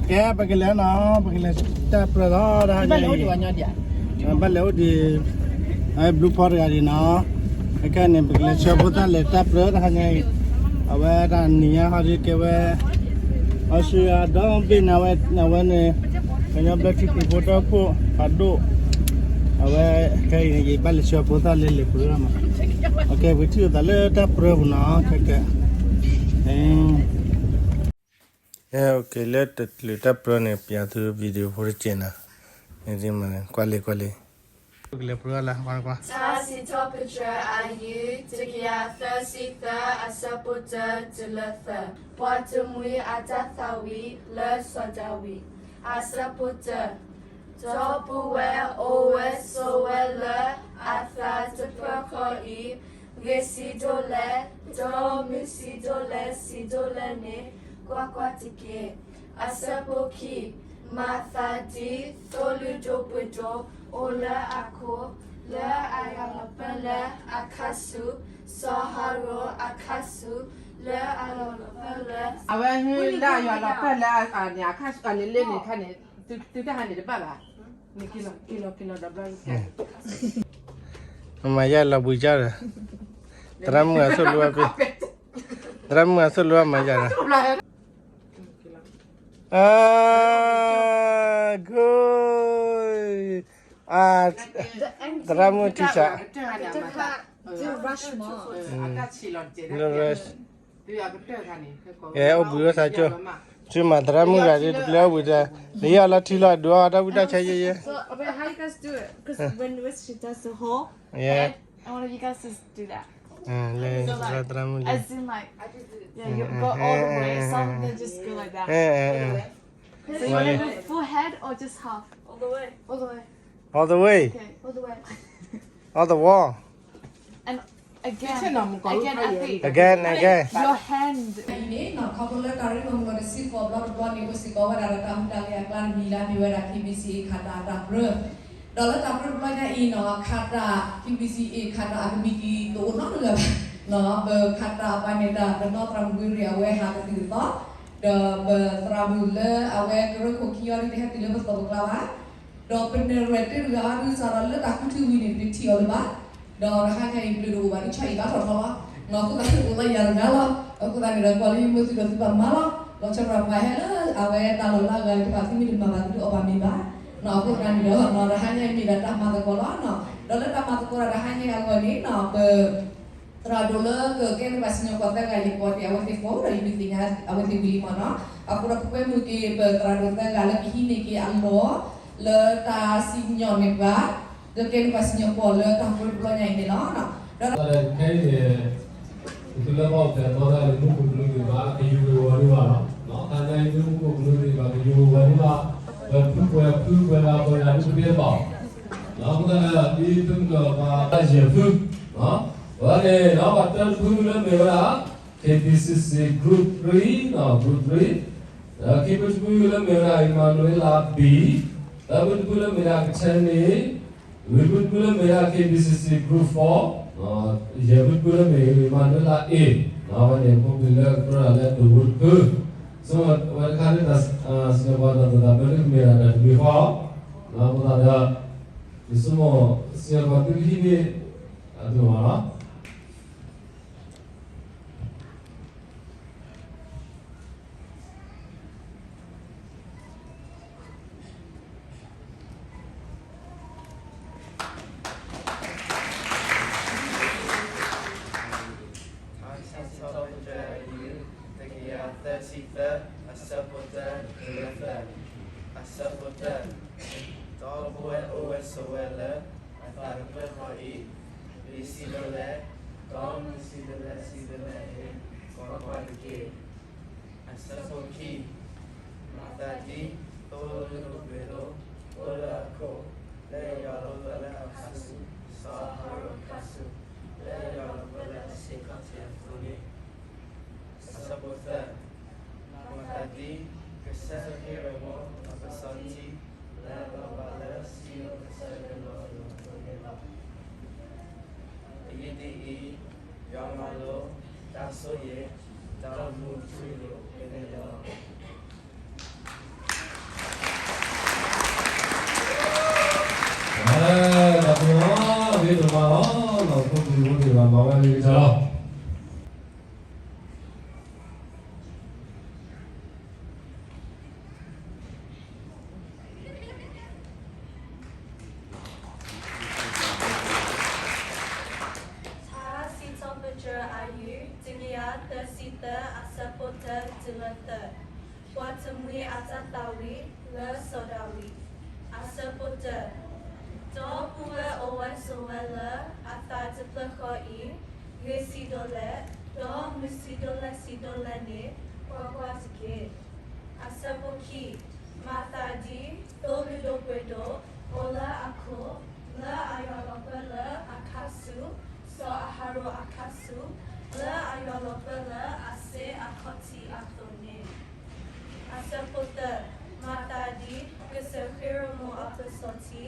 ကဲ ပကလဲၤနီၤ ပကလဲၤတၢ်ပြၢလီၤ တဟါညါအံၤ ဘၣ်လဲၤအိၣ်ဒံး ဘျုးဖီတဂၤဒံးနီၤ ခဲအံၤန့ၣ် ပကလဲၤဆှၢဖိသၣ်လဲၤတၢ်ပြၢတဟါညါအံၤ အဝဲတၢ်နံၤညါဟီဒ်ကဲဝဲ အီစထြ့လယါဒီဘ့ၣ်န့ၣ် အဝဲန့ၣ် ကညီဘျၢထံခရံာ်ဖိတၢ်အိၣ်ဖှိၣ်ဖးဒိၣ် အဝဲ ခဲအံၤန့ၣ် ယဘၣ်လဲၤဆှၢဖိသၣ်လဲၤလဲၤပြၢမး ပကထံၣ်လိာ်သးလၢတၢ်ပြၢပူၤနီၤ ခဲကဲ လၢတၢ်ပြၢန့ၣ် ပျးသု video ဖိတကဲးနီၤ ကွၢ်လံ ကွၢ်လံ ကလဲၤပြၢလၢ ကွၢ်ကွၢ် တၢ်စံးထီၣ်ပတြၢၤအယုၢ် တကယၤသၢဆံသၢ အဆၢဖိတၢ တုၤလၢသၢ, ပှၤတမှံၤအတၢ်သးဝံၣ်လၢစီၤဒၤဝံး, အဆၢဖိတၢ, ဒီပုၢ်ဝဲၢ်အိၣ်ဝဲဆိးဝဲလၢအသးတဖျၢၣ်ဃီအံၤ, ဂ့ၤဆံးဒိၣ်လဲၣ်, ဒီးမုၢ်ဆံးဒိၣ်လဲၣ်ဆံးဒိၣ်လဲၣ်န့ၣ် ကွၢ်ကွၢ်တက့ၢ်. အဆၢဖိခံ, မၤသးဒ်သိလုၣ်ဒိၣ်ပှ့ၤဒိၣ်အိၣ်လၢအခိၣ်, လၢအယွၤလီၤပၢၢ်လၢအခါဆူ, စီၤဟၤရိၣ်အခါဆူ, လၢအလီၤပၢၢ်လၢ အဝဲလၢအယွၤလီၤပၢၢ်လၢအန့ၣ်အခါဆူ အလ့လ့န့ၣ်ခါန့ၣ် သုတၢ်ဟါန့ၣ်တဘၣ်ဘၣ်. မၤယါလီၤဘှံးကၢ်ဒီး သရၣ်မုၣ်အသိၣ်လိအပ့ၤ, သရၣ်မုၣ်အသိၣ်လိအမၤယါဒီး good, သရၣ်မုၣ်ထံဆး, rush, အိၣ်ဘှံးအိၣ်သးကၠိ, ဆူမၤသရၣ်မုၣ်ဂၤဒ်တကျဲအိၣ်ဘှံးတၢ်, လၢယလီၤထံလီၤဒိးအီၤတၢ်ဝံတၢ်ဆါယဲယဲ, I want you guys to do it because when she does the whole head, I want you guys to do that. လၢသရၣ်မုၣ်လၢ as in like, yeah, you go all the way, some of them just go like that. So you want to go full head or just half? All the way. All the way. All the way. Okay. All the way. All the wall. And again, again, I think. Again, again. Your hand. အံၤန့ၣ် ခီဖျိလၢတၢ်ရ့လိာ်မုာ်လီၤတဆံဃိးဘျီတဘျီန့ၣ် အိၣ်စ့ၢ်ကီးဝဲဒၣ်ဒီးတၢ်ဟူးတၢ်ဂဲၤအကျါတမံၤလၢအမ့ၢ်ဝဲဒၣ် KBC ခးတၢ်တၢ်ပြၢ ဒီးလၢတၢ်ပြၢတဘျီညါအံၤနီၤ ခးတၢ် KBC ခးတၢ်အကမံးတံာ်တအိၣ်နီတဂၤဘၣ်, ပခးတၢ်အပှၤန့ၣ် တၢ်ပနီၣ်သရၣ်မုၣ်ဝ့ရ့ၣ်အဝဲဟးကသုၣ်ကသီ, ဒီးပသရၣ်မုၣ်လၢအဝဲကရၢခိၣ်ခံအီၤဒ်တဟဲတုၤလၢပသိးပကျါဘၣ်, ဒီးပနဲၣ်ရွဲၣ်တ့ၢ်တဂၤအီၤဒ်စးဒီးလၢတၢ်ခူထံဝံၤန့ၣ် ပတထံၣ်အီၤလၢၤဘၣ်, ဒီးတဟါညါအံၤ ဘျုးတအိၣ်ဘၣ်ဒ်ဆီအံၤဘၣ်ထီၣ်ထီလီၤ, အဃိသတးန့ၣ် အိၣ်လၢယၤတဂၤလီၤ, အဃိသတးန့ၣ်ဒီး ကွၢ်လၢယမုာ်သုဒီးသုဘၣ်မၤလီၤ, လီၤဆီဒၣ်ပှၤဟဲလၢအဝဲတၢ်လီၢ်လၢအဂၤတဖၣ် သုမ့ၢ်တမၤဘၣ်သုတအီၣ်ဘၣ်မ့ၤဘၣ်, အဃိသတးန့ၣ်ဒီး တဟါညါအံၤမ့ၢ်ဒၣ်တၢ်မၤသကိးလီၤ, ဒီးလၢတၢ်မၤသကိးဒီးတဟါညါအံၤအဂီၢ်န့ၣ် ပ သရၣ်ဒိၣ်လၢကကဲန့ၢ်ဘၣ်စံၣ်ညီၣ်ကွီၢ်သၢဂၤအံၤ ယကိးတ့ၢ်အဝဲသ့ၣ်ဃီဒီးယမ့ၢ်သ့ၣ်ညါအဝဲသ့ၣ်ဝံၤလံမ့ၢ်နီၤ, အဃိဒီးပကွဲမုာ်က့ၤပသရၣ်ဒိၣ်သၢဂၤလၢကဟံးန့ၢ်က့ၤအလီၢ် လၢတၢ်စံၣ်ညီၣ်န့ၢ်ပှၤ ကကဲန့ၢ်ဘၣ်စံၣ်ညီၣ်ကွီၢ်လၢတၢ်ဟူးတဘျီညါအံၤန့ၣ်လီၤ, ဒီးခဲအံၤန့ၣ် ပသုးလၢဘၣ်အိၣ်ဖျဲၣ်သီတၢ်လၢမူခိၣ်ကနူၤသ့ၣ်တဖၣ် ကယူၤကဝီၤဒံးဘၣ်လီၤ, တဟါညါအံၤလၢမူခိၣ်ကနူၤသ့ၣ်တဖၣ် ကယူၤကဝီၤဒံးဘၣ်, ပဖုပှဲၤဖုပှဲၤဂၤပှဲၤဂၤဒ်တဘ့ၣ်တဘၣ်, အဃိသတးဒီး ဒ်သုကဒီးပှၤတၢ်ယဲၢ်ဖု ပဝဲန့ၣ် ပှၤတၢတဖုလၢမ့ၢ်ဝဲဒၣ် K B C C group three နီၤ group three, ဒီးခံဖုတဖုလၢမ့ၢ်ဝဲဒၣ် Emmanuel B, သၢဖုတဖုလၢမ့ၢ်ဒၣ် ကထဲန့ၣ်, လွံၢ်ဖုတဖုလၢမ့ၢ်ဒၣ် K B C C group four, ယဲၢ်ဖုတဖုလၢမ့ၢ် Emmanuel A, အဝဲန့ၣ် ဖိပလံၤလၢကပြၢတၢ်လၢဒိၣ်ဝူတဖု, ဆိဝဲတခါလၢတၢ်စံၣ်ညီၣ်ကွီၢ်တၢ်သိၣ်တၢ်ပၢလၢကမ့ၢ်ဒၣ်တၢ်တမံၤဃီ, အဃိသတးဒီး ယဆိကမိၣ် စံၣ်ညီၣ်ကွီၢ်သုကဟံးန့ၢ် အဒိၣ်မးလီၤ. Thank you. တကယၤသၢဆံသၢ, အဆၢဖိတၢ တုၤလၢသၢ, အဆၢဖိတၢ, ဒီပုၢ်ဝဲၢ်အိၣ်ဝဲဆိးဝဲလၢ အသးတဖျၢၣ်ဃီအံၤ, ဂ့ၤဆံးဒိၣ်လဲၣ်, ဒီးမုၢ်ဆံးဒိၣ်လဲၣ်ဆံးဒိၣ်လဲၣ်န့ၣ် ကွၢ်ကွၢ်တက့ၢ်. အဆၢဖိခံ, မၤသးဒ်သိလုၢ်ဒိၣ်ပှ့ၤဒိၣ် အိၣ်လၢအခိၣ်, လၢယွၤလီၤပၢၢ်လၢအခါဆူ, စီၤအၤဟရိၣ်အခါဆူ, လၢယွၤလီၤပၢၢ်လၢအဆ့ကီၢ်ဆ့အသိးန့ၣ်, အဆၢဖိသၢ, မၤသးဒ်ကစၢ်ဟ့ၣ်ဝဲမိၢ်အကစီၣ်ထံ လၢအလီၤဘၣ်လၢစံယိၣ်ကစၢ်ယွၤအလိၤအသိးန့ၣ်လီၤ. အဂ့ၢ်ဒ်အံၤ, ယွၤမၤလိတၢ်ဆိၣ်ဂ့ၤ ဒီးမူထူယိာ်ကန့ၢ်လီၤ. တုၤလၢသၢ, ပှၤတမှံၤအတၢ်သးဝံၣ်လၢစီၤဒၤဝံး, အဆၢဖိတၢ, ဒီပုၢ်ဝဲၢ်အိၣ်ဝဲဆိးဝဲလၢအသးတဖျၢၣ်ဃီအံၤ, ဂ့ၤဆံးဒိၣ်လဲၣ်, ဒီးမုာ်ဆံးဒိၣ်လဲၣ်ဆံးဒိၣ်လဲၣ်န့ၣ်, ကွၢ်ကွၢ်တက့ၢ်. အဆၢဖိခံ, မၤသးဒ်သိလုၢ်ဒိၣ်ပှ့ၤဒိၣ်အိၣ်လၢအခိၣ်, လၢအယွၤလီၤပၢၢ်လၢအခါဆူ, စီၤအၤဟရိၣ်အခါဆူ, လၢအယွၤလီၤပၢၢ်လၢအစ့အခီၣ်ထံးအသိးန့ၣ်, အဆၢဖိသၢ, မၤသးဒ်ကစၢၢ်ဃ့ရမိၣ်အပစီၤထံ,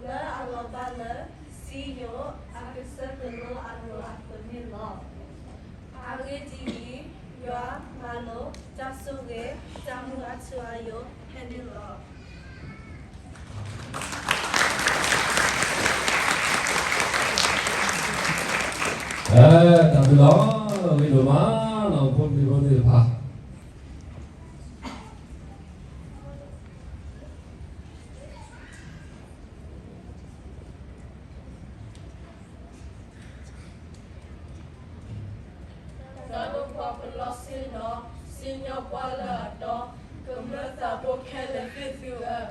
လၢအလီၤဘၣ်လၢစံယိၣ် အကစၢၢ်ကလိအလိၤအသိးန့ၣ်လီၤ. အဂ့ၢ်ဒ်အံၤ, ယွၤမၤလိတၢ်ဆိၣ်ဂ့ၤ တၢ်မူအထူအယိာ်ဖဲန့ၣ်လီၤ. တၢ်ဘျုးလီၤ, ဂ့ၤဒိၣ်မးလီၤ ဖိမုၣ်ဖိသ့ၣ်တဖၣ်. တၢ်ဒိၣ်ပှၤပလီၢ်ဆ့ဒီး စံၣ်ညီၣ်ပှၢ်လၢအတီ, ကမျၢၢ်သးဘိခဲလၢာ်သ့ၣ်သုဧၢ,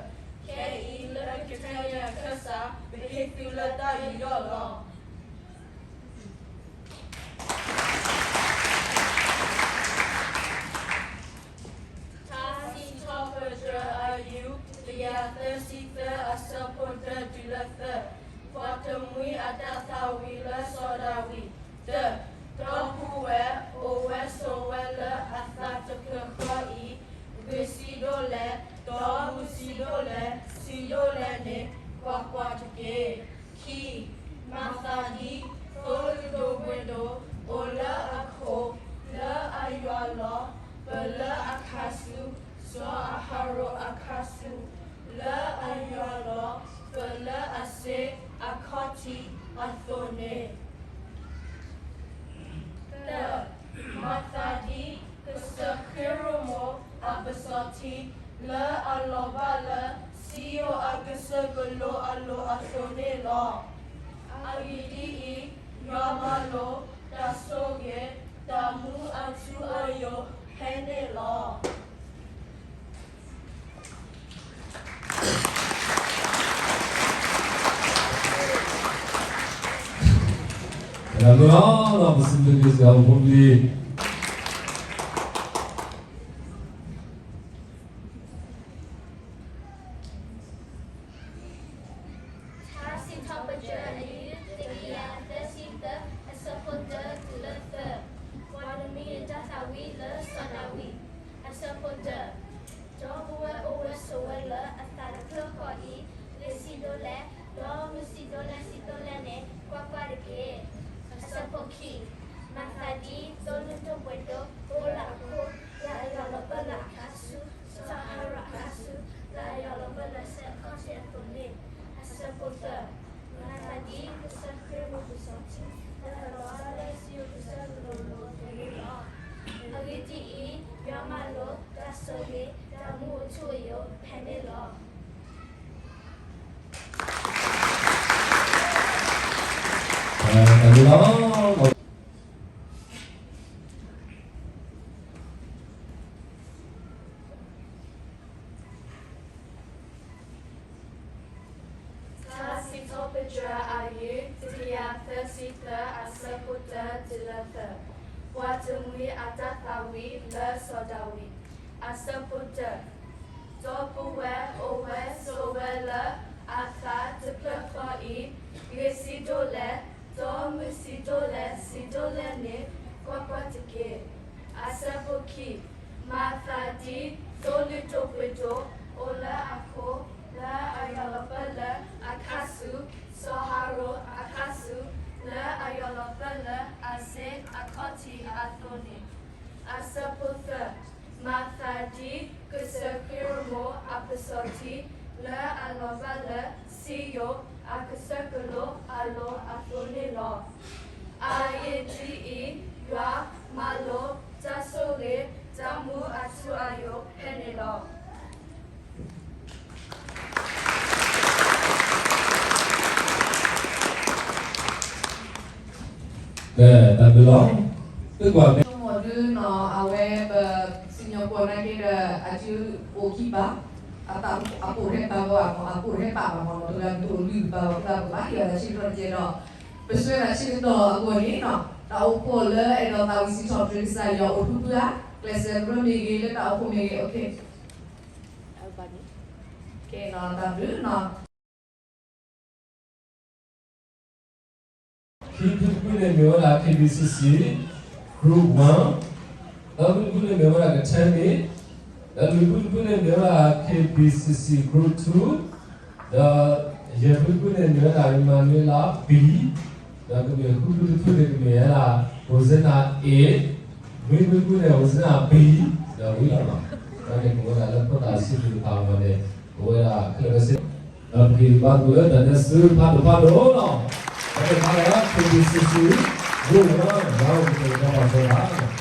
ခဲအံၤလၢကထဲန့ၣ်အခၢၣ်စး ပဟ့ၣ်သုလၢတၢ်ယူးယီၣ်လီၤ. ထါစံးထီၣ်ပတြၢၤအယုၢ် တကယၤသၢဆံသၢ အဆၢဖိတၢတုၤလၢသၢ, ပှၤတမှံၤအတၢ်သးဝံၣ်လၢစီၤဒၤဝံး, တၢ, ဒီပုၢ်ဝဲၢ်အိၣ်ဝဲဆိးဝဲလၢအသးတဖျၢၣ်ဃီအံၤ, ဂ့ၤဆံးဒိၣ်လဲၣ်, ဒီးမုာ်ဆံးဒိၣ်လဲၣ် ဆံးဒိၣ်လဲၣ်န့ၣ်, ကွၢ်ကွၢ်တက့ၢ်. ခံ, မၤသးဒ်သိလုၢ်ဒိၣ်ပှ့ၤဒိၣ်အိၣ်လၢအခိၣ်, လၢအယွၤလီၤပၢၢ်လၢအခါဆူ, စီၤအၤဟရိၣ်အခါဆူ, လၢအယွၤလီၤပၢၢ်လၢအစ့အခီၣ်ထံးအသိးန့ၣ်, တၢ, မၤသးဒ်ကစၢၢ်ဃ့ရမိၣ်အပစီၤထံ, လၢအလီၤဘၣ်လၢစံယိၣ်အကစၢၢ်ကလိအလိၤအသိးန့ၣ်လီၤ. အဂ့ၢ်ဒ်အံၤ, ယွၤမၤလိတၢ်ဆိၣ်ဂ့ၤ တၢ်မူအထူအယိာ်ဖဲန့ၣ်လီၤ. တၢ်ဘျုးလီၤ, ပစံးဘျုးက့ၤစ့ၢ်ကီးဖိလံၤ. ထါစံးထီၣ်ပတြၢၤအယုၢ် တကယၤသၢဆံသၢ အဆၢဖိတၢတုၤလၢသၢ, ပှၤတမှံၤအတၢ်သးဝံၣ်လၢစီၤဒၤဝံး, အဆၢဖိတၢ, ဒီပုၢ်ဝဲၢ်အိၣ်ဝဲဆိးဝဲလၢအသးတဖျၢၣ်ဃီအံၤ, ဂ့ၤဆံးဒိၣ်လဲၣ်, ဒီးမုာ်ဆံးဒိၣ်လဲၣ်ဆံးဒိၣ်လဲၣ်န့ၣ်, ကွၢ်ကွၢ်တက့ၢ်. အဆၢဖိခံ, မၤသးဒ်သိလုၢ်ဒိၣ်ပှ့ၤဒိၣ်အိၣ်လၢအခိၣ်, လၢအယွၤလီၤပၢၢ်လၢအခါဆူ, စီၤအၤဟရိၣ်အခါဆူ, လၢအယွၤလီၤပၢၢ်လၢစ့အခီၣ်ထံးအသိးန့ၣ်, အဆၢဖိသၢ, မၤသးဒ်ကစၢၢ်ဃ့ရမိၣ်ပစီၤထံ, လၢအလီၤဘၣ်လၢစံယိၣ်ကစၢၢ်ကလိအလိၤအသိးန့ၣ်လီၤ. အဂ့ၢ်ဒ်အံၤ, ယွၤမၤလိတၢ်ဆိၣ်ဂ့ၤ တၢ်မူအထူအယိာ်ဖဲန့ၣ်လီၤ. တၢ်ဘျုးလီၤ. ထါစံးထီၣ်ပတြၢၤအယုၢ် တကယၤသၢဆံသၢ အဆၢဖိတၢတုၤလၢသၢ, ပှၤတမှံၤအတၢ်သးဝံၣ်လၢစီၤဒၤဝံး, အဆၢဖိတၢ, ဒီပုၢ်ဝဲၢ်အိၣ်ဝဲဆိးဝဲလၢအသးတဖျၢၣ်ဃီအံၤ, ဂ့ၤဆံးဒိၣ်လဲၣ်, ဒီးမုာ်ဆံးဒိၣ်လဲၣ်ဆံးဒိၣ်လဲၣ်န့ၣ်, ကွၢ်ကွၢ်တက့ၢ်. အဆၢဖိခံ, မၤသးဒ်သိလုၢ်ဒိၣ်ပှ့ၤဒိၣ်အိၣ်လၢအခိၣ်, လၢအယွၤလီၤပၢၢ်လၢအခါဆူ, စီၤအၤဟရိၣ်အခါဆူ, လၢအယွၤလီၤပၢၢ်လၢအစ့အခီၣ်ထံးအသိးန့ၣ်, အဆၢဖိသၢ, မၤသးဒ်ကစၢၢ်ဃ့ရမိၣ်အပစီၤထံ, လၢအလီၤဘၣ်လၢစံယိၣ်အကစၢၢ်ကလိအလိၤအသိးန့ၣ်လီၤ. အဂ့ၢ်ဒ်အံၤ, ယွၤမၤလိတၢ်ဆိၣ်ဂ့ၤ တၢ်မူအထူအယိာ်ဖဲန့ၣ်လီၤ. ကဲ, တၢ်ဘျုးလီၤ. သုကွၢ်မ့ၢ် ဆိကမိၣ်ဒုနီၤ အဝဲပ, စံၣ် ပှၤနာ်က့ဒီး အစုအိၣ်ခံပာ်, အသးအပိာ်ထဲပာ်ဝဲဘၣ်မ့ၢ် အပိာ်ထဲပာ်ဘၣ်မ့ၢ်နီၤ ပကတူၢ်လိာ်ပာ်ဝဲသးပကဘၣ်ဟ့ၣ်အီၤတၢ်ဆၢကတီၢ်တကဲဒီး ပဆှၢတၢ်ဆၢကတီၢ်အဂီၢ်န့ၣ်နီၤ တၢ်အိၣ်ဖှိၣ်လၢအဲၣ်ဒိးသးဝံၣ်စံးထီၣ်ပတြၢၤကစၢ်ယွၤအိၣ်ဖုဖုဧါ, ကျဲးစၢးကရၢမ့ၢ်ဂ့ၤ လၢတၢ်အိၣ်ဖှိၣ်မ့ၢ်ဂ့ၤ okay ကဲနီၤတၢ်ဘျုးနီၤ ခံဖုတဖုန့ၣ်မ့ၢ်ဝဲဒၣ် KBCC Group one, သၢဖုတဖုန့ၣ်မ့ၢ်ဝဲဒၣ် ကထဲမ့ၢ်, ဒီးလွံၢ်ဖုတဖုန့ၣ်မ့ၢ်ဝဲဒၣ် KBCC Group two, ဒီးယဲၢ်ဖုတဖုန့ၣ်မ့ၢ်ဝဲဒၣ် Emmanuel B, ဒီးကမ့ၢ်ဃုဖုတဖုန့ၣ်ကမ့ၢ်ဝဲဒၣ် Hosanna A, နွံဖုတဖုန့ၣ် Hosanna B, ဒီးဝံၤလီၤနီၤ, ဒီးန့ၣ်ပဝဲဒၣ်လၢဖိသၣ်ဆံးသူၣ်တဖၣ်အဂီၢ်န့ၣ် ပဝဲဒၣ်ခဲလၢာ်ခဲဆ့ ဒီးပက့ၤဘါကွံာ်လၢတၢ်နဲၣ်စၢဖးဒိၣ်ဖးဒိၣ်လီၤ. ပကဖးလၢ KBCC Group one ဒီးပက့ၤဘါကွံာ်လၢ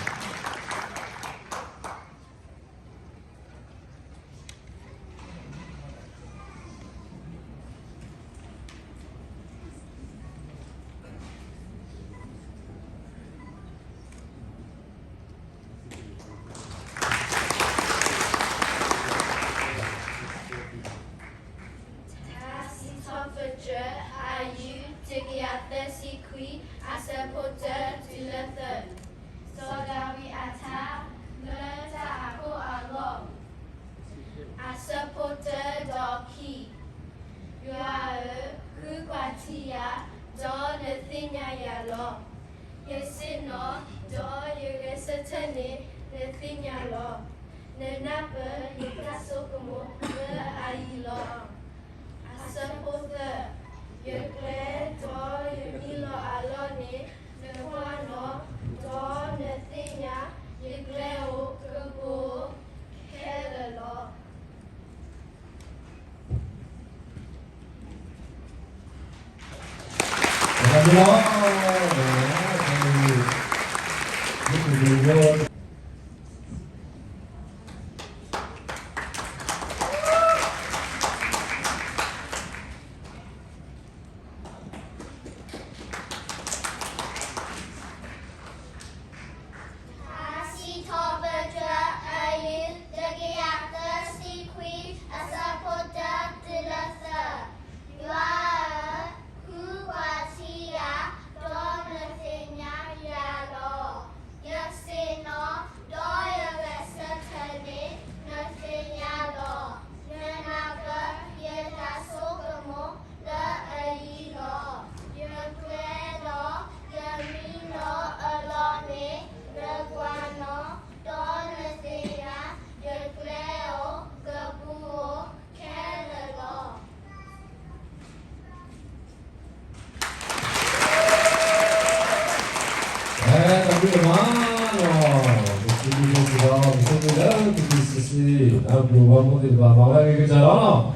ထါစံးထီၣ်ပတြၢၤ အယူၢ် တကယၤသၢဆံခွံ အဆၢဖိတၢတုၤလၢသၢ, စီၤဒၤဝံးအထါ လၢတၢ်အခိၣ်အဂီၢ်, အဆၢဖိတၢဒီးခံ, ယွၤဧၢ, ဃုကွၢ်ထံယၤ, ဒီးနသ့ၣ်ညါယၤလီၤ. ယဆ့ၣ်နီၤ, ဒီးယဂဲၤဆၢထၢၣ်န့ၣ် နသ့ၣ်ညါလီၤ. နနၢ်ပၢၢ်ယတၢ်ဆိကမိၣ်လၢအယံၤလီၤ. အဆၢဖိသၢ, ယကျဲဒီးယမံလီၤအလီၢ်န့ၣ် နကွၢ်နီၤ, ဒီးနသ့ၣ်ညါ ယကျဲအိၣ်ကပိာ်ခဲလၢာ်လီၤ. တၢ်ဘျုးလီၤ. ထါစံးထီၣ်ပတြၢၤ အယူၢ် တကယၤသၢဆံခွံ အဆၢဖိတၢတုၤလၢသၢ, ယွၤဧၢ, ဃုကွၢ်ထံယၤ, ဒီးနသ့ၣ်ညါယၤလီၤ. ယဆ့ၣ်နီၤ, ဒီးယဂဲၤဆၢထၢၣ်န့ၣ် နသ့ၣ်ညါလီၤ. နနၢ်ပၢၢ်ယတၢ်ဆိကမိၣ်လၢအယံၤလီၤ. ယကျဲဒီးယမံလီၤအလီၢ်န့ၣ် နကွၢ်နီၤ, ဒီးနသ့ၣ်ညါ ယကျဲအိၣ်ကပိာ်ခဲလၢာ်လီၤ. တၢ်ဘျုးဒိၣ်မးလီၤ. ပစံးဘျုးစ့ၢ်ကီး ပဆိကမိၣ်လၢ ပကစံးစ့ၢ် ဒီးပှၤမုၢ်သ့ၣ်တဖၣ် မၤဝဲအဂ့ၢ်ကတၢၢ်လီၤ.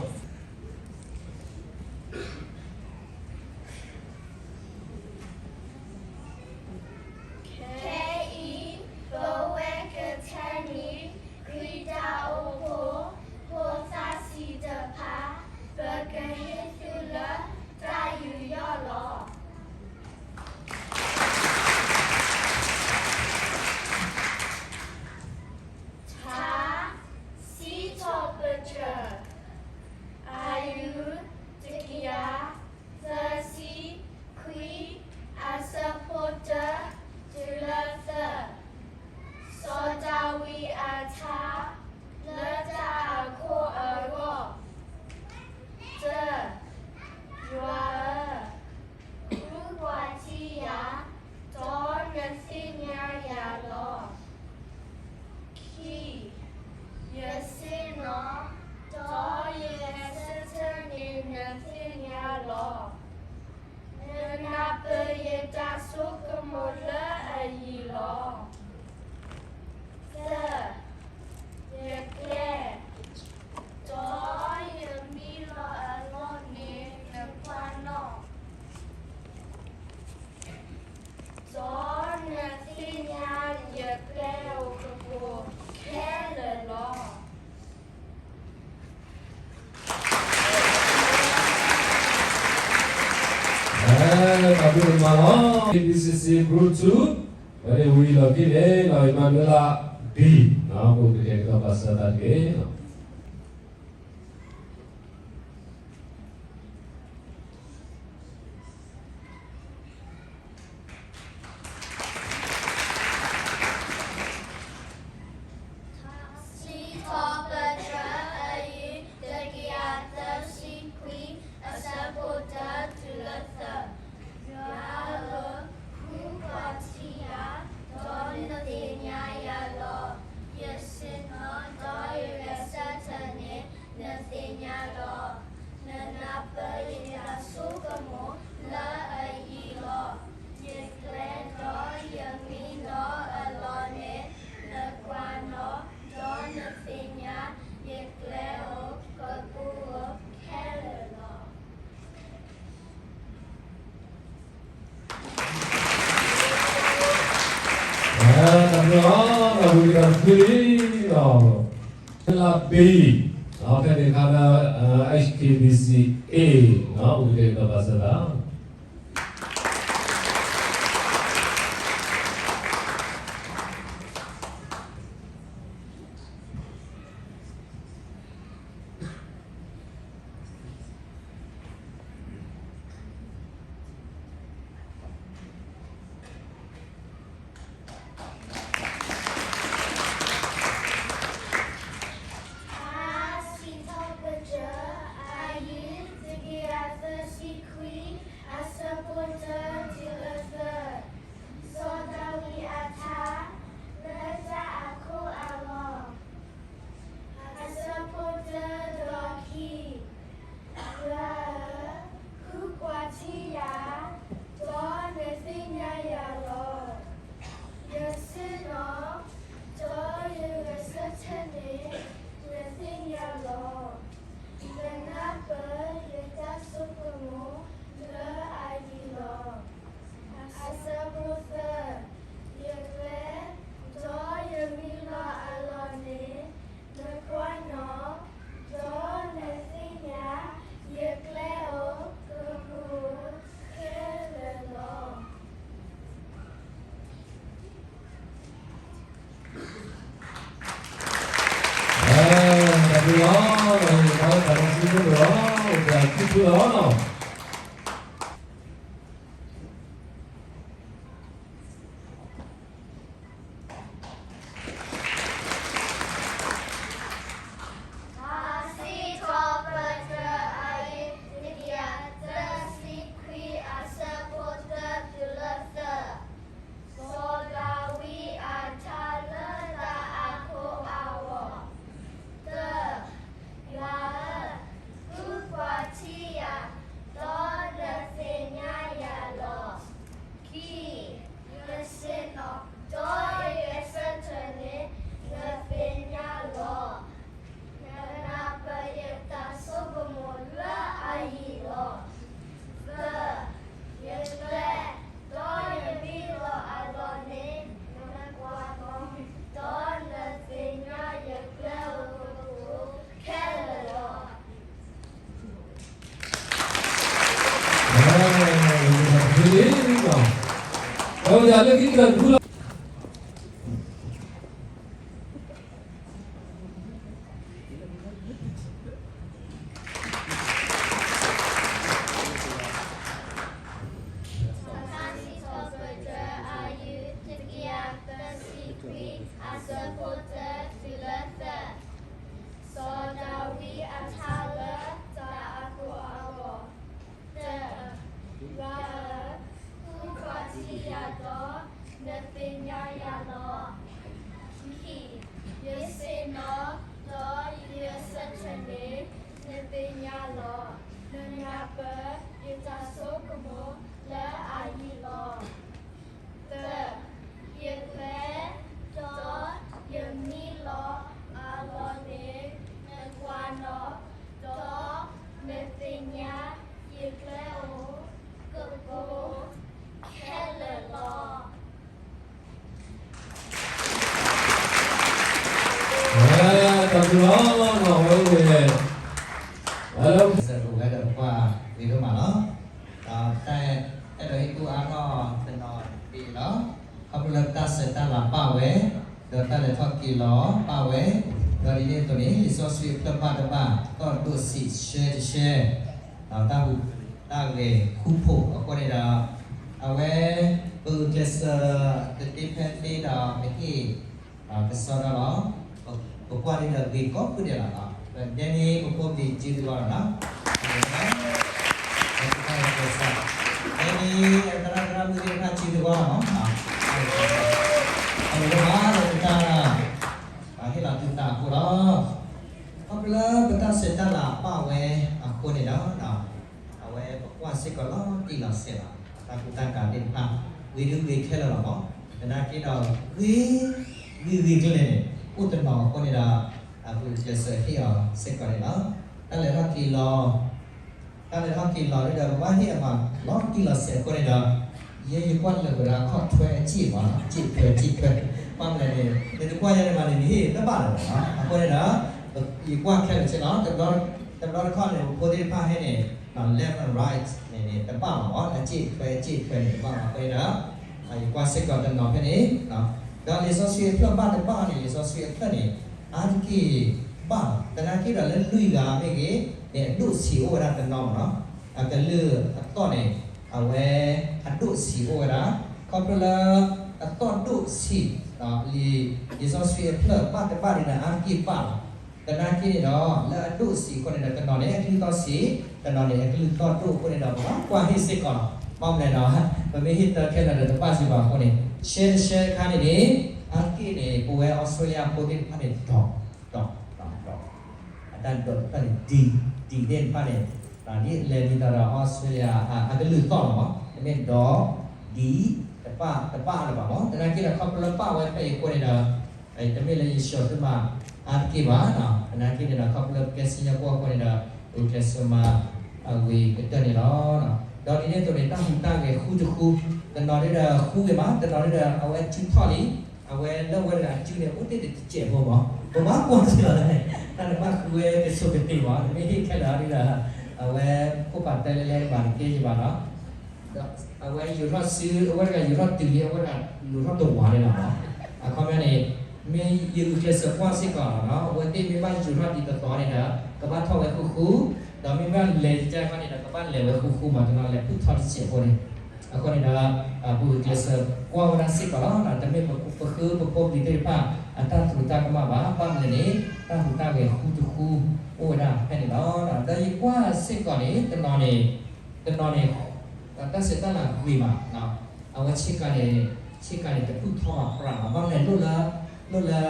ခဲအံၤ ပဝဲကထဲမံၤ ခရံာ်တၢ်အိၣ်ဖှိၣ် ဖိသၣ်ဆံးတဖၣ် ပကဟ့ၣ်သုလၢတၢ်ယူးယီၣ်လီၤ. ထါ စံးထီၣ်ပတြၢၤ အယူၢ် တကယၤ သၢဆံခွံ အဆၢဖိတၢ တုၤလၢသၢ, စီၤဒၤဝံးအထါ လၢတၢ်အခိၣ်အဂီၢ်, တၢ, ယွၤဧၢ, ဃုကွၢ်ထံယၤ, ဒီးနသ့ၣ်ညါယၤလီၤ. ခံ, ယဆ့ၣ်နီၤ, ဒီးယဂဲၤဆၢထၢၣ်န့ၣ် နသ့ၣ်ညါလီၤ. နနၢ်ပၢၢ်ယတၢ်ဆိကမိၣ်လၢအယံၤလီၤ. သၢ, ယကျဲ, ဒီးယမံလီၤအလီၢ်န့ၣ် နကွၢ်နီၤ ဒီးနသ့ၣ်ညါယကျဲအိၣ်ကပိာ်ခဲလၢာ်လီၤ. တၢ်ဘျုးဒိၣ်မးလီၤ. KBCC Group two ဝဲန့ၣ်ဝံၤလီၢ်ခံန့ၣ် Emmanuel B ပကတဲာ်ကတီၤပာ်စၢၤသးတက့ၢ်. စံးထီၣ်ပတြၢၤအယုၢ်တကယၤသၢဆံခွံ အဆၢဖိတၢတုၤလၢသၢ, ယွၤဧၢ, ဃုကွၢ်ထံယၤ, ဒီးနသ့ၣ်ညါယၤလီၤ. ယဆ့ၣ်နီၤဒီးယဂဲၤဆၢထၢၣ်န့ၣ် နသ့ၣ်ညါလီၤ. နနၢ်ပၢၢ်ယတၢ်ဆိကမိၣ်လၢအယံၤလီၤ. ယကျဲဒီးယမံလီၤအလီၢ်န့ၣ် နကွၢ်နီၤ, ဒီးနသ့ၣ်ညါ, ယကျဲအိၣ်ကပိာ်အီၤခဲလၢာ်လီၤ. တၢ်ဘျုးလီၤ, တၢ်ဘျုးလီၤ, လၢဘ့ၣ်, ဖဲန့ၣ်အခါဒီး H K B C A ပကတဲာ်ကတီၤပာ်စၢၤသး. စံးထီၣ်ပတြၢၤအယုၢ်တကယၤသၢဆံခွံ အဆၢဖိတၢတုၤလၢသၢ, စီၤဒၤဝံးအထါလၢတၢ်အခိၣ်အဂီၢ်, အဆၢဖိတၢဒီးခံ, ယွၤဧၢ, ဃုကွၢ်ထံယၤ, ဒီးနသ့ၣ်ညါယၤလီၤ. ယဆ့ၣ်နီၤ, ဒီးယဂဲၤဆၢထၢၣ်န့ၣ် နသ့ၣ်ညါလီၤ. နနၢ်ပၢၢ်ယတၢ်ဆိကမိၣ်လၢအယံၤလီၤ. အဆၢဖိသၢ, ယကျဲ, ဒီးယမံလီၤအလီၢ်န့ၣ် နကွၢ်နီၤ, ဒီးနသ့ၣ်ညါ, ယကျဲအိၣ်ကပိာ်ခဲလၢာ်လီၤ. တၢ်ဘျုးလီၤ, တၢ်ဘျုးလီၤ, တၢ်ဘျုးလီၤ. စံးထီၣ်ပတြၢၤအယုၢ်တကယၤသၢဆံခွံ အဆၢဖိတၢတုၤလၢသၢ, စီၤဒၤဝံးအထါလၢတၢ်အခိၣ်အဂီၢ်, တၢ, ယွၤဧၢ, ဃုကွၢ်ထံယၤ, ဒီးနသ့ၣ်ညါယၤလီၤ. ခံ, ယဆ့ၣ်နီၤ, ဒီးယဂဲၤဆၢထၢၣ်န့ၣ် နသ့ၣ်ညါလီၤ. နနၢ်ပၢၢ်ယတၢ်ဆိကမိၣ်လၢအယံၤလီၤ. သၢ, ယကျဲ, ဒီးယမံလီၤအလီၢ်န့ၣ် နကွၢ်နီၤ, ဒီးနသ့ၣ်ညါယကျဲအိၣ်ကပိာ်ခဲလၢာ်လီၤ. အဝဲဒၣ်လၢခံကတၢၢ်တဖုလီၤ. စီၤဒၤဝံးအထါလၢတၢ်အခိၣ်အဂီၢ်, တၢ, ယွၤဧၢ, ဃုကွၢ်ထံယၤဒီး နသ့ၣ်ညါယၤလီၤ. ခံ, ယဆ့ၣ်နီၤ, ဒီးယဂဲၤဆၢထၢၣ်န့ၣ် နသ့ၣ်ညါလီၤ. နနၢ်ပၢၢ်ယတၢ်ဆိကမိၣ်လၢအယံၤလီၤ. သၢ, ယကျဲ, ဒီးယမံလီၤအလီၢ်န့ၣ် နကွၢ်နီၤ, ဒီးနသ့ၣ်ညါ, ယကျဲအိၣ်ကပိာ်ခဲလၢာ်လီၤ. တၢ်ဘျုးလီၤ, အဝဲန့ၣ် အလၢ စၢၤတအိၣ်ဝဲဒီးပကွၢ်ဂ့ၤဒိၣ်မးလီၤ. ဒီးတၢ်အဲၣ်ဒိးဟ့ၣ်ကူၣ်အါထီၣ်တနီၤတဘ့ၣ်လီၤ. ခီဖျိလၢပတၢ်စၢၤတၢ်လၤဘၣ်ဝဲ, ဒီးတၢ်လဲၤထီၣ်က့ၤလီၤပၣ်ဝဲ, ဒီးဒ်န့ၣ်အသိးန့ၣ် လံာ်စီဆှံအဖျၢၣ်ဘၣ်တဘၣ် သီၣ်ဒိၣ်ဆံး ဆှဲတဆှဲ, ဒီးတၢ်ဟူးတၢ်ဂဲၤဃူဖိးအဃိန့ၣ်ဒီး အဝဲ ပဂုာ်ကျဲးစၢးတသ့ဖဲသ့ဒီးပဟ့ၣ် ကစီဒီလီၤ. ပကွၢ်န့ၣ်ဒီးဂ့ၤကိးဖုဒဲးလီၤ. ဒ်န့ၣ်ပဖိပလံၤစုသဝီလီၤ. ဒ်န့ၣ် သရၣ်သရၣ်မုၣ်သ့ၣ်တဖၣ်စုသဝီလီၤ. အဝဲဒၣ်လၢပတၢ် ဟ့ၣ်လီၤသုသးအဃိလီၤ. ခီဖျိလၢပတၢ်ဆဲးတၢ်လၤပၣ်ဝဲအဃိန့ၣ်ဒီး အဝဲပကွၢ်စ့ၢ်ကီးလီၤတံၢ်လီၤဆဲးလီၤ. အတၢ်ကူတၢ်ကၤသ့ၣ်တဖၣ် ဂ့ၤဒုဂ့ၤခဲလၢာ်လီၤမး. သနာ်က့ဒီး ဂ့ၤ ဂ့ၤဂ့ၤကျဲၤန့ၣ် အိၣ်တနီၤအဃိန့ၣ်ဒီး အပူၤကျဲးစၢးဟ့ၣ်အီၤစ့ၢ်ကီးန့ၣ်လီၤ. တၢ်လဲၤထီၣ်က့ၤလီၤ တၢ်လဲၤထီၣ်က့ၤလီၤဒီး ပဘၣ်ဟ့ၣ်အမၤလီၤတံၢ်လီၤဆဲးအဃိန့ၣ်ဒီး ယဲယကွၢ်လၢာ်ဝဲဒၣ်ခီၣ်ထွဲအစ့ၢ်မး, စ့ၢ်ထွဲ စ့ၢ်ထွဲ, ဘၣ်မနုၤလဲၣ်န့ၣ် နတကွၢ်ယဲန့ၣ်ဘၣ်န့ၣ် နဟ့ၣ်တဘၣ်လၢၤဘၣ်. အဃိန့ၣ်ဒီး ယကွၢ်ခဲလၢာ်ဆ့လီၤ. တဘျီတခီၣ်န့ၣ် ပဖိသ့ၣ်တဖၣ်ဟဲန့ၣ် left and right န့ၣ်န့ၣ် တဘၣ်မး, အစ့ၢ်ထွဲ စ့ၢ်ထွဲန့ၣ် တဘၣ်မး. အဃိန့ၣ်ဒီး ယကွၢ်စ့ၢ်ကီးတနီၤဖဲန့ၣ် ဒီးလံာ်စီဆှံအဖျၢၣ်ဘၣ်တဘၣ်န့ၣ် လံာ်စီဆှံအဖျၢၣ်န့ၣ် အါတက့ၢ်ဘၣ်လီၤ. သနာ်က့ဒီးလၢလွံၢ်ဂၤမ့ၢ်ဂ့ၤန့ၣ် အဒိၣ်ဆံးအိၣ်ဝဲဒၣ်တနီၤမးလီၤ. အကလုၢ်အသီၣ်န့ၣ် အဝဲအဒိၣ်ဆံးအိၣ်ဝဲဒၣ် ခီဖျိလၢ အသီၣ်ဒိၣ်ဆံး လံာ်စီဆှံအဖျၢၣ်ဘၣ်တဘၣ်န့ၣ်ဒီး အါတက့ၢ်ဘၣ်လီၤ. သနာ်က့န့ၣ်ဒီး လၢအဒိၣ်ဆံးအဃိန့ၣ်ဒီး တနီၤန့ၣ် အကလုၢ်သီၣ်ဆံး, တနီၤန့ၣ် အကလုၢ်သီၣ်ဒိၣ်အဃိန့ၣ်ဒီး ပဘၣ်ကွၢ်ဟ့ၣ်စ့ၢ်ကီးလီၤ. ဘၣ်မနုၤလဲၣ်ဒီး ပမ့ၢ်ဟ့ၣ်တၢ်ခဲလၢာ်ဒီး တဘၣ်စ့ၢ်ကီးအဃိန့ၣ် ဆှဲတဆှဲအခါန့ၣ်န့ၣ် အါတက့ၢ်န့ၣ် ပဝဲအီစထြ့လယါဖိသ့ၣ်တဖၣ်န့ၣ် ဒီး ဒီး ဒီး ဒီး အတၢ်ဒိးတဖျၢၣ်န့ၣ် ဒံ ဒံသ့ၣ်တဖၣ်န့ၣ် ဒ်လဲၤဒ်သိးဒီး အီစထြ့လယါ အကလုၢ်သီၣ်လီၤမး, တမ့ၢ်ဒီး ဒံ တဘၣ် တဘၣ်လၢၤဘၣ်မး. သနာ်က့ဒီးခီဖျိလၢပၣ်ဝဲဖဲအံၤအဃိန့ၣ်ဒီး တမ့ၢ်လၢယဆှီသုမၤအါတက့ၢ်ဘၣ်. သနာ်က့န့ၣ်ဒီး ခီဖျိလၢပကဲစံၣ်ညီၣ်ကွီၢ်အဃိန့ၣ်ဒီး ပကျဲးစၢးမၤအဂ့ၤကတၢၢ်န့ၣ်လီၤ. ဒီးဒ်န့ၣ်အသိးန့ၣ် တၢ်ဟူးတၢ်ဂဲၤဃူတဃူ, တနီၤန့ၣ်ဒီးဃူဂ့ၤမး, တနီၤန့ၣ်ဒီး အဝဲစုထီၣ်လံ အဝဲလၢအဝဲတဂၤစုန့ၣ် အိၣ်တ့ၢ်တစဲးဖိမး, ပဘၣ်ကွၢ်စ့ၢ်ကီးလၢန့ၣ် တၢ်တဘၣ်ဃုဝဲတစိၢ်ကတ့ၢ်မး, နမ့ၢ်ဟ့ၣ်ခဲလၢာ်ဒီး အဝဲခိၣ်ဖးတဲလဲလဲဘၣ်တက့ၢ်ယဘၣ်နီၤ, ဒီးအဝဲယူာ်ထီၣ်စု အဝဲတဂၤယူာ်ထီၣ်တုၤလံ အဝဲတဂၤလူၤထီၣ်တဝးန့ၣ်လီၤမး, အခီပညီန့ၣ် မ့ၢ်ယဂုာ်ကျဲးစၢးကွၢ်စ့ၢ်ကီးနီၤ, အဝဲသ့ၣ်မ့ၢ်ဘၣ်ယူၤထီၣ်ဒ်သိးသိးန့ၣ်ဒီး ကဘၣ်ထီၣ်ဝဲဃူဃူ, ဒီးမ့ၢ်ဘၣ်လဲၤကကါခီန့ၣ်ဒီး ကဘၣ်လဲၤဝဲဃူဃူမး, တနီၤလဲၤဖုၣ်ထီၣ်တစဲးဖိန့ၣ်, အဃိန့ၣ်ဒီး ပဂုာ်ကျဲးစၢးကွၢ်ဝဲဒၣ်စ့ၢ်ကီးလီၤ. တမ့ၢ်ပဃုပဖိပလံၤသ့ၣ်တဖၣ် အတၢ်သရူးတၢ်ကမၣ်ဘၣ်, ဘၣ်မနုၤလဲၣ်န့ၣ် တၢ်ဟူးတၢ်ဂဲၤဃူတဃူ အိၣ်ဝဲဒၣ်ဖဲန့ၣ်လီၤ. ဒီးယကွၢ်စ့ၢ်ကီးန့ၣ် တနီၤန့ၣ် တနီၤန့ၣ် တၢ်ဆဲးတၢ်လၤဂ့ၤမး, အဝဲဆ့ကၤန့ၣ် ဆ့ကၤန့ၣ် တဖုၣ်ထီၣ်ဘၣ်ပြးမး, ဘၣ်မနုၤလဲၣ် လိၣ်လၢ လိၣ်လၢ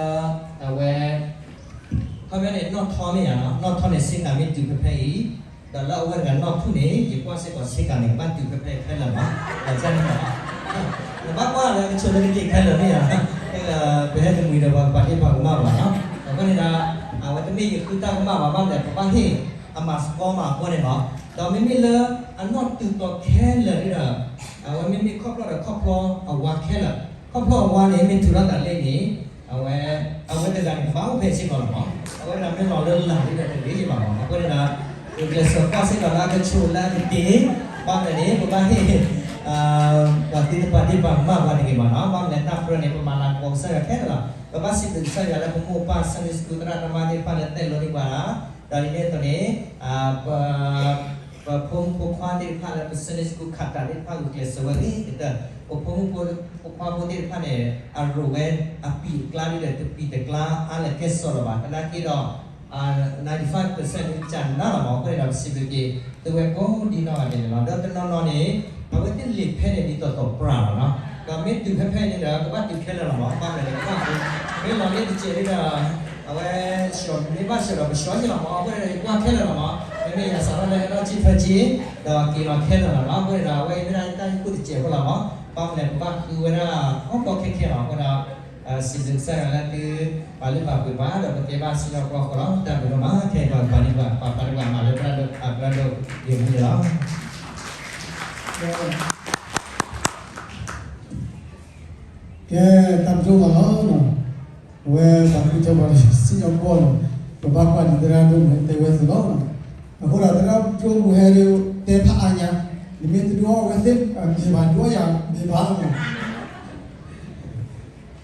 အဝဲ ခီပညီန့ၣ် နီၣ်ထီမ့ၢ်ဧါနီၤ, နီၣ်ထီန့ၣ် ဆ့ကၤမ့ၢ်တုၤဖဲဖဲအံၤ, ဒီးလၢအဝဲတဂၤနီၣ်ထူၣ်န့ၣ် ယကွၢ်စ့ၢ်ကီးဆ့ကၤန့ၣ် ကဘၣ်တုၤဖဲဖဲခဲလၢာ်မး, နဘၣ်ကွၢ်လၢကဆိးလၢကက့ၤခဲလၢာ်မ့ၢ်ဧါ, ပဟဲတမှံၤဒီးပှၤပာ်ဒ့ၣ်ပှၤကမၣ်ဘၣ်နီၤ, အဃိန့ၣ်ဒီး အဝဲတမ့ၢ်ယဃုတၢ်ကမၣ်ဘၣ်, ဘၣ်မနုၤလဲၣ် ပဘၣ်ဟ့ၣ်အမၤသကိးမးအဃိန့ၣ်လီၤ. ဒီးမ့မ့ၢ်လၢအနီၣ်တုၤတီၤခဲလၢာ်ဒီး အဝဲမ့မ့ၢ်ခီဖျိဒီးခီဖျိအဝါခဲလၢာ်, ခီဖျိအဝါန့ၣ် မ့ၢ်ထုးထီၣ်သးလၢန့ၣ် အဝဲ အဝဲတဂၤန့ၣ် ကဘၣ်အိၣ်ဖဲစ့ၢ်ကီးလီၤမး, အဝဲဒၣ်မ့ၢ်လီၤလၢလၢ်လံဒီးတဂ့ၤဘၣ်မး, အဃိန့ၣ်ဒီး ပကျဲးစၢးကွၢ်စ့ၢ်ကီးလၢအကဆိးလၢအကတ့ၢ်, ဘၣ်မနုၤန့ၣ် ပဘၣ်ဟ့ၣ် ပှၤသံတပှၤဒ့ၣ်ပှၤကမၣ်ပှၤတဂ့ၤဘၣ်နီၤ, ဘၣ်မနုၤလဲၣ် တၢ်ပြၢန့ၣ် ပမၤလၤကပီၤကစၢ်ယွၤခဲလၢာ်လီၤ. ပဘၣ်စံးဘျုးကစၢ်ယွၤလၢပမိၢ်ပၢ် Sunday School သရၣ်သမါသ့ၣ်တဖၣ်လၢတဲလိၤန့ၢ်ပှၤ, ဒီးဒ်န့ၣ်အသိးန့ၣ် ပ ပဖိမုၣ်ဖိခွါသ့ၣ်တဖၣ်လၢပ Sunday School ခးတၢ်သ့ၣ်တဖၣ်ဂုာ်ကျဲးစၢးဝဲဂ့ၤကတၢၢ်, ပဖိမုၣ်ဖိခွါဖိသ့ၣ်တဖၣ်န့ၣ် အရိးဝဲအပံာ်အကျါဒီးတပံာ်တကျါအါလၢၤကဲစီလီၤဘၣ်, သနာ်က့ဒီး ninety-five percent န့ၣ် ကနၣ်လီၤမး, အဃိန့ၣ်ဒီး ပစံးဘျုးက့ၤ သုဝဲကိးဒ်နီၢ်ဂၤဒဲးန့ၣ်လီၤ. ဒီးတနီၤနီၤန့ၣ် အဝဲသ့ၣ်လံာ်ဖဲန့ၣ်ဒ်သိးသိးပြးလီၤနီၤ, ဒီးမ့ၢ်တုၤဖဲဖဲန့ၣ်ဒီး ကဘၣ်တုၤခဲလၢာ်လီၤမး, ဘၣ်မနုၤလဲၣ် ကဘၣ်ဃု, မ့ၢ်လီၤန့ၢ်တစဲးန့ၣ်ဒီး အဝဲ မ့ၢ်ဘၣ်ဆှၢဒီးပဆှၢက့ၤလီၤမး, အဃိန့ၣ်ဒီး ယကွၢ်ခဲလၢာ်လီၤမး, မ့မ့ၢ်ယၤစးထီၣ်လၢဟဲထီၣ်ဆံၣ်ထွဲဆံ ဒီးက့ၤလီၤခဲလၢာ်လီၤနီၤ, အဃိန့ၣ်ဒီး အဝဲအံၤမ့ၢ်ဒၣ်တၢ်ဟ့ၣ်ကူၣ်တစဲးဖိလီၤမး, ဘၣ်မနုၤလဲၣ် ပဘၣ်ဃုဝဲဒၣ် ကီကီခဲခဲလီၤ, အဃိဒီး စံးဘျုးကစၢ်ယွၤလၢသု ပာ်လုၢ်ပာ်ပှ့ၤပှၤ ဒီးပကဲဘၣ်စံၣ်ညီၣ်ကွီၢ်ဃိလီၤ. တၢ်ဘျုးဒိၣ်မး ခဲအံၤပှၤပာ်ဒ့ၣ်ပှၤ ပှၤပာ်ဒ့ၣ်ပှၤမၤလၢပှၤဒိၣ်အဘျီဒိၣ်ယမူန့ၣ်လီၤ. ကဲ တၢ်ဘျုးဒိၣ်မးလီၤ. အဝဲပှၤခရံာ်ဖိပှၤစံၣ်ညီၣ်ကွီၢ်န့ၣ် ပဘၣ်ကွၢ်ဒ်သရၣ်ဒိၣ်မူဟဲတဲဝဲအသိးလီၤ. အဃိဒီးသရၣ်ဒိၣ်မူဟဲတဲဖးအါညါ, နမ့ၢ်တဒိအီၣ်ဝဲသ့ၣ်မ့ၢ်ဘၣ်ဒိအီၣ်ယၤမ့ၢ်ဘၣ်လီၤ.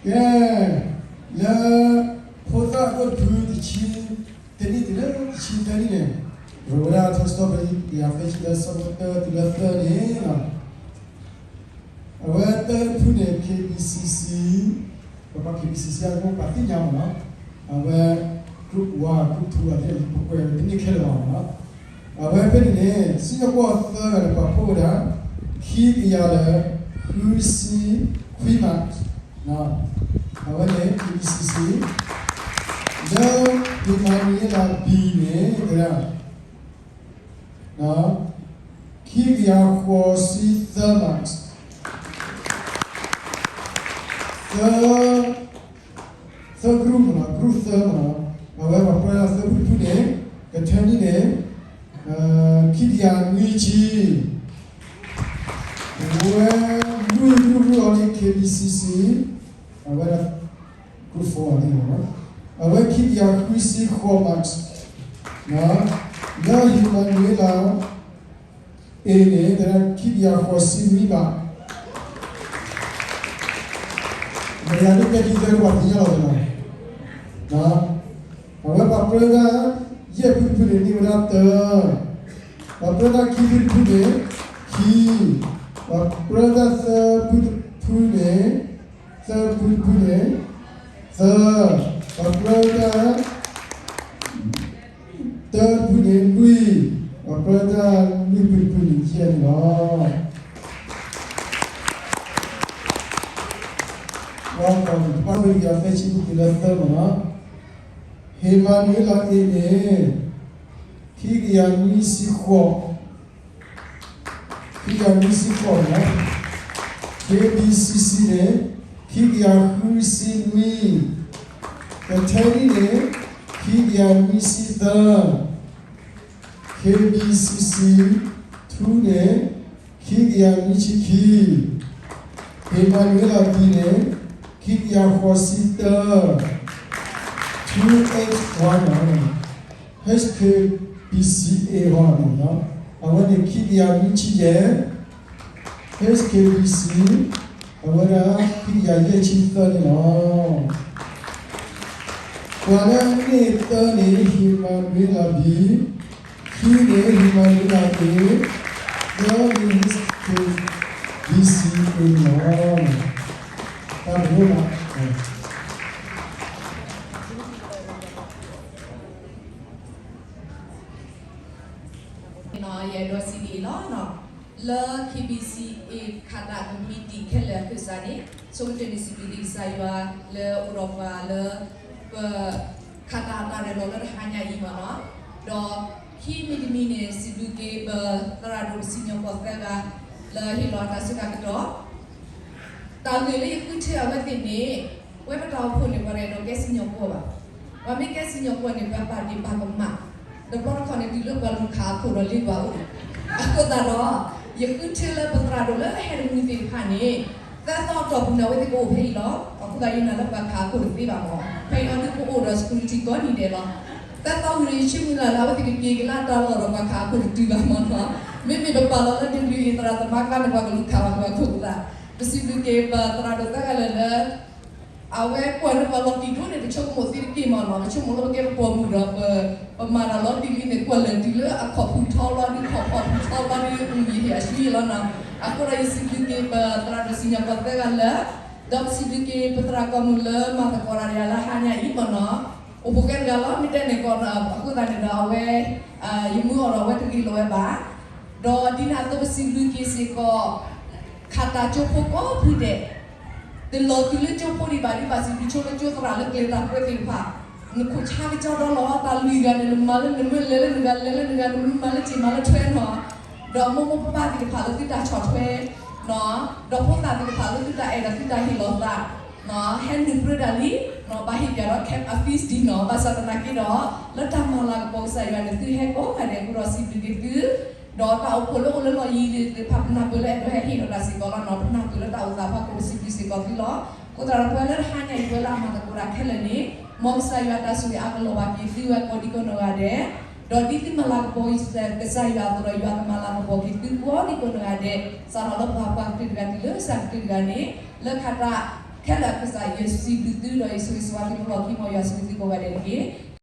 ကဲ လၢ ဖိသၣ်ဒိၣ်တဖုတဆံတနံၣ်တုၤလၢတဆံသၢနံၣ်န့ၣ်, ရိဝဲဒၣ်ထါစံးထီၣ်ပတြၢၤ တကယၤသၢဆံသၢ ဆၢဖိတၢတုၤလၢသၢန့ၣ်လီၤ. အဝဲတၢတဖုန့ၣ် KBCC, ပပှၤ KBCC အဂီၢ်ပှၤသ့ၣ်ညါမ့ၢ်နီၤ, အဝဲ group one, group two အသ့ၣ် ပကွဲးတန့ၢ်ခဲလၢာ်ဘၣ်မ့ၢ်နီၤ. အဝဲဖဲန့ၣ်န့ၣ် စံၣ်ညီၣ်ကွီၢ်သၢဂၤန့ၣ် ပှၤဖီၣ်ဝဲဒၣ် ခံကယၤလၢ ဃုဆံခွံ marks အဝဲန့ၣ် KBCC, လၢ ဟ့ၣ်မၤနွံလၢ B န့ၣ် ဝဲဒၣ် ခံကယၤဃိးဆံသၢ marks, သၢ သၢ group မ့ၢ်နီၤ, group သၢမ့ၢ်နီၤ, အဝဲပှၤပြၢတၢ်သၢဖုတဖုန့ၣ် ကထၢနံၣ်န့ၣ် ခံကယၤနွံဆံ, အဝဲ လွံၢ် group အီၤန့ၣ် KBCC, အဝဲဒၣ် group four န့ၣ်မ့ၢ်နီၤ, အဝဲခံကယၤဃုဆံဃိး marks, လၢဟ့ၣ်မၤနွံလၢ A န့ၣ် တၢ်ခံကယၤဃိးဆံနွံ marks, မတၤဒ်တဲခံသၢတပှၤသ့ၣ်ညါလီၤဝဲနီၤ, အဝဲပှၤပြၢတၢ် ယဲၢ်ဖုတဖုန့ၣ် န့ၢ်ဝဲဒၣ်တၢ, ပှၤပြၢတၢ်ခံဖုတဖုန့ၣ် ခံ, ပှၤပြၢတၢ်သၢဖုတဖုန့ၣ် သၢဖုတဖုန့ၣ် သၢ, ပှၤပြၢတၢ် တၢတဖုန့ၣ် လွံၢ်, ပှၤပြၢတၢ်လွံၢ်ဖုတဖုန့ၣ် ယဲၢ်န့ၣ်လီၤ. ပှၤကီၢ်န့ၣ် တပၣ်ဝဲယၤ သၢဆံဖုတုၤလၢသၢမ့ၢ်နီၤ, ဟ့ၣ်မၤနွံလၢ A န့ၣ် ခံကယၤနွံဆံဃိး ခံကယၤနွံဆံဃိးန့ၣ်, KBCC န့ၣ် ခံကယၤဃုဆံနွံ, ကထၢနံၣ်န့ၣ် ခံကယၤနွံဆံသၢ, KBCC two န့ၣ် ခံကယၤနွံဆံခံ, ဟ့ၣ်မၤနွံလၢ B န့ၣ် ခံကယၤဃိးဆံတၢ, two eight one န့ၣ် HKBCA one န့ၣ်လီၤ. အဝဲန့ၣ် ခံကယၤနွံဆံယဲၢ်, HKBC အဝဲဒၣ် ခံကယၤယဲၢ်ဆံသၢန့ၣ်လီၤ. ပှၤလၢအန့ၢ်သၢန့ၣ် ဟ့ၣ်မၤနွံလၢ B, ခံန့ၣ် ဟ့ၣ်မၤနွံလၢ A, သၢန့ၣ် HKBCA န့ၣ်လီၤ. တၢ်ဘျုးလီၤ. ယအဲၣ်ဒိးစံးဒ်အံၤလီၤ. လၢ KBCA ခးတၢ်ကမံးတံာ်ခဲလၢာ်အဃိသတးန့ၣ် ဆိကတၢၢ်န့ၣ် စံးဘျုးက့ၤကစၢ်ယွၤလၢအိၣ်ဒီးပှၤလၢ ပ ခးတၢ်တၢ်ရဲၣ်လီၤလၢတဟါညါအံၤမ့ၢ်နီၤ. ဒီးခံမံၤတမံၤန့ၣ် စံးဘျုးက့ၤပသရၣ်ဒိၣ်ပစံၣ်ညီၣ်ကွီၢ်သၢဂၤ လၢဟ့ၣ်လီၤအတၢ်စိတၢ်ကတီၢ် တၢ်ဂ့ၢ်လၢယဃုထၢအဝဲသ့ၣ်န့ၣ် ပဝဲပတၢ်အိၣ်ဖှိၣ်န့ၣ် ပှၤတအဲၣ်ဒိးကဲစံၣ်ညီၣ်ကွီၢ်ဘၣ်. ပှၤမ့ၢ်ကဲစံၣ်ညီၣ်ကွီၢ်န့ၣ် ပှၤပာ်ဒ့ၣ်ပာ်ကမၣ်, တဘျီတခီၣ်န့ၣ် တုၤလၢပှၤလူၤခးအခိၣ်ဒီးလ့ပှၤအိၣ်. အဃိသတးဒီး ယဃုထၢလၢပသရၣ်ဒိၣ်လၢအဟဲတမူသ့ၣ်တဖၣ်န့ၣ် သၢသီအတီၢ်ပူၤန့ၣ် အဝဲသ့ၣ်ကအိၣ်ဖဲအံၤလီၤ. အဃိသတးယနာ်လၢပှၤခးအခိၣ်တသ့ဘၣ်မ့ၢ် ဖဲအံၤလီၤဒုးပအိၣ်ဒီး security ကိးနံၤဒဲးလီၤ. သၢသီဝံၤန့ၣ် ယဆိမုၢ်လၢ်လၢအဝဲသ့ၣ်ကက့ၤက့ၤလၢအတၢ်လီၢ်ဒီးပှၤခးအခိၣ်တတုၤဘၣ်မ့ၢ်နီၤ. မ့မ့ၢ်ပပာ်လီၤလၢ W A သရၣ်သမါကျါန့ၣ် ပှၤကလူၤခးဘၣ်ပှၤခိၣ်ပသး. ပစံးဘျုးက့ၤပသရၣ်ဒိၣ်သၢဂၤလၢာ်လၢ အဝဲကွၢ်လၢပှၤလီၤတံၢ်ဒိၣ်န့ၣ် ပဆိကမိၣ်သ့တက့ၢ်မ့ၢ်နီၤ, ပဆိကမိၣ်လၢပကဲပပိာ်မုၣ်ဒီး ပ ပမၤတၢ်လီၤတံၢ်လံန့ၣ် ကွၢ်လၢာ်တုၤလၢအခီၣ်ဖုထီလီၤဒုး ခီၣ်ဖီၣ်ဖုထီလီၤဒုး ယဟ့ၣ်အဆူယဲလီၤနီၤ. အဃိဒီးယစံးဘျုးက့ၤပသရၣ်ဒိၣ်စံၣ်ညီၣ်ကွီၢ်သၢဂၤလၢာ်, ဒီးပစံးဘျုးက့ၤပသရၣ်ကီၢ်မုၢ်လၢမၤသကိးတၢ်ဒီးယၤလၢဟါညါအံၤမ့ၢ်နီၤ. အိၣ်ဖှိၣ်ကဲတဂၤလီၤ မ့ၢ်တဲန့ၣ်ကီးနီၤ, အဃိသတးန့ၣ်ဒီးအဝဲ ယမုၢ်အီၤဒီးအဝဲတဂ့ၤလီၤဝဲဘၣ်. ဒီးဒ်န့ၣ်အသိးပစံးဘျုးက့ၤစ့ၢ်ကီး ခးတၢ်ကၠိဖိကိးဖုဒဲး, တလီၤတုၤလၢကၠိဖိဒံးဘၣ်ဒ်ဘၣ်စံးဘျုးဆိလၢကၠိသရၣ်လၢကျဲၤတၢ်ကွဲးသ့ၣ်တဖၣ်, နခိၣ်ဆါကကၠီဒီလီၤ တၢ်လွံၢ်ဂၤန့ၣ် နမၤလၢနမ့ၢ်လဲၤလၢနဂၤလဲၤလၢနဂၤ နမ့ၢ်မၤလၢက့ၤမၤလၢထွဲနီၤ, ဒီးမိၢ်မိၢ်ပၢ်ပၢ်သ့ၣ်တဖၣ်လၢသုတၢ်ဆီၣ်ထွဲ ဒီးဖိသၣ်သ့ၣ်တဖၣ်လၢသုတၢ်အဲၣ်ဒီးသုတၢ်ဟ့ၣ်လီၤသး ဟဲနုာ်ပြၢတၢ်လံ, ဘၣ်ဟ့ၣ်ပၠးဒီး cap a fees ဒံးနီၤ, ဘၣ်ဆၣ်သနာ်က့ဒီး လၢတၢ်မၤလၤကပီၤကစၢ်ယွၤန့ၣ် သုဟဲကိးဂၤဒဲးအဃိဒီးစံးဘျုးက့ၤသု, ဒီးတၢ်အိၣ်ဖှိၣ်လၢအိၣ်လၢလီၢ်ယံၤသ့ၣ်တဖၣ် ပနၢ်ပၢၢ်လၢအဲၣ်ဒိးဟဲဟ့ၣ်လီၤတၢ်စ့ၢ်ကီးလီၤနီၤ, ပနၢ်ပၢၢ်လၢတၢ်အိၣ်သးဖီခိၣ် ပစံးဘျုးစ့ၢ်ကီးသုလီၤ. အဃိသတးဒီးပဝဲလၢတဟါညါအံၤ ပဝဲလၢအမၤသကိးတၢ်ခဲလၢာ်န့ၣ် မ်ကစၢ်ယွၤတၢ်ဆိၣ်ဂ့ၤအါကလီၤဘၣ်က့ၤသုဝဲကိးဒံကိးနီၢ်ဂၤဒဲး, ဒီးဒ်သုမၤလၤကပီၤကစၢ်ယွၤအသိးဒီး ယွၤကမၤလၤကပီၤက့ၤသုကိးဒံကိးနီၢ်ဂၤဒဲး, စးထီၣ်လၢပှၤပှၤကတၢၢ်တဂၤတုၤလၢစှၤကတၢၢ်တဂၤန့ၣ်, လၢခးတၢ် K ခဲလၢာ်ကစၢ်ယွၤစံးဘျုးသု ဒီးယဆိၣ်ဂ့ၤဆိၣ်ဝါသုလၢလီၢ်ခံ မ်ယွၤဆိၣ်ဂ့ၤသုကိးဂၤဒဲးတက့ၢ်.